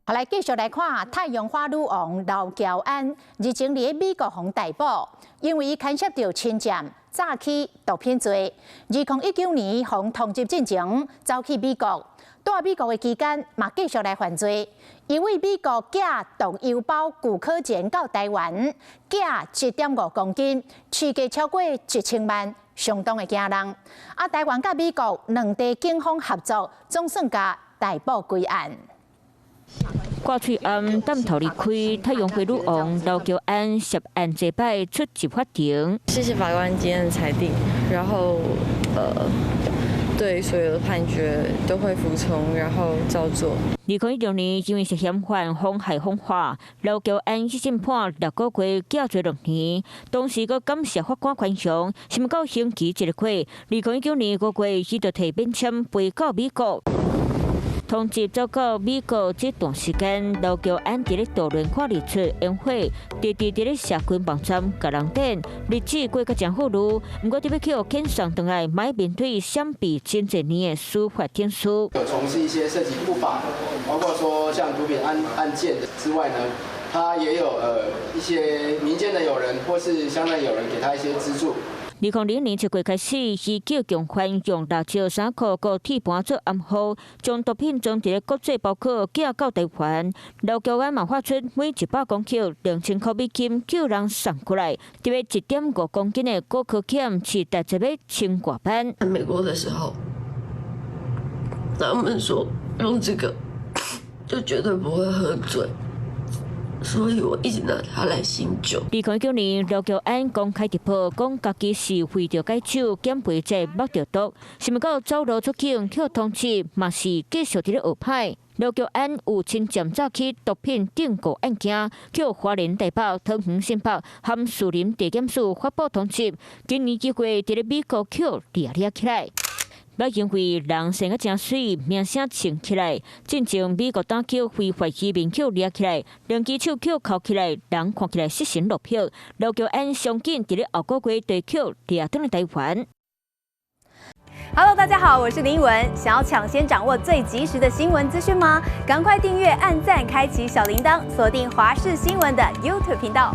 好，來繼續來看太陽花女王劉喬安日前佇美國予逮捕，因為伊牽涉著侵佔、詐欺毒品罪。2019年予通緝進前走去美國，蹛美國的期間嘛繼續來犯罪，因為美國寄毒郵包古柯鹼到台灣，寄1.5公斤，市價超過1000萬，相當的驚人。啊，台灣佮美國兩地警方合作，總算共逮捕歸案。掛喙罨擔頭離開，太陽花女王劉喬安涉案這擺出席法庭。謝謝法官今天的裁定，然後對所有的判決都會服從，然後照做。2016年因為涉嫌犯妨害風化，劉喬安一審判6個月，監坐6年。當時閣感謝法官寬容，想毋到刑期一過，2019年5月，伊就提免簽飛到美國。通緝走到美國這段時間，劉喬安佇咧渡輪看日出煙火，直直佇咧社群網站共人讚，日子過甲誠富裕。毋過，佇欲予遣送轉來，嘛欲面對閃避真濟年的司法程序。有從事一些涉及不法，包括說像毒品案件之外呢，他也有一些民間的友人或是相關友人給他一些資助。2001年7月開始，伊叫共犯用辣椒衫褲閣鐵盤做暗號，將毒品裝佇咧國際包裹寄到台灣。劉喬安嘛發出每100公克2000箍美金，叫人送過來。這個1.5公斤的古柯鹼是大約欲千外萬。在美國的時候，他們說用這個就絕對不會喝醉。所以我一直拿它來醒酒。2019年，劉喬安公開直播，講家己是為著戒酒減肥才目著毒，想毋到走路出境予通緝，嘛是繼續佇咧學歹。劉喬安有侵佔詐欺毒品等五案件，予花蓮台北、桃園新北和士林地檢署發布通緝。今年1月，佇咧美國予掠掠起來。也因為人生得誠媠，名聲衝起來。進前美國打擊非法移民予掠起來，兩支手予銬起來，人看起來失神落魄。劉喬安上緊佇咧後個月就予掠轉來台灣。 Hello，大家好，我是林文。想要搶先掌握最及時的新聞資訊嗎？趕快訂閱、按讚、開啟小鈴鐺，鎖定華視新聞的 YouTube 頻道。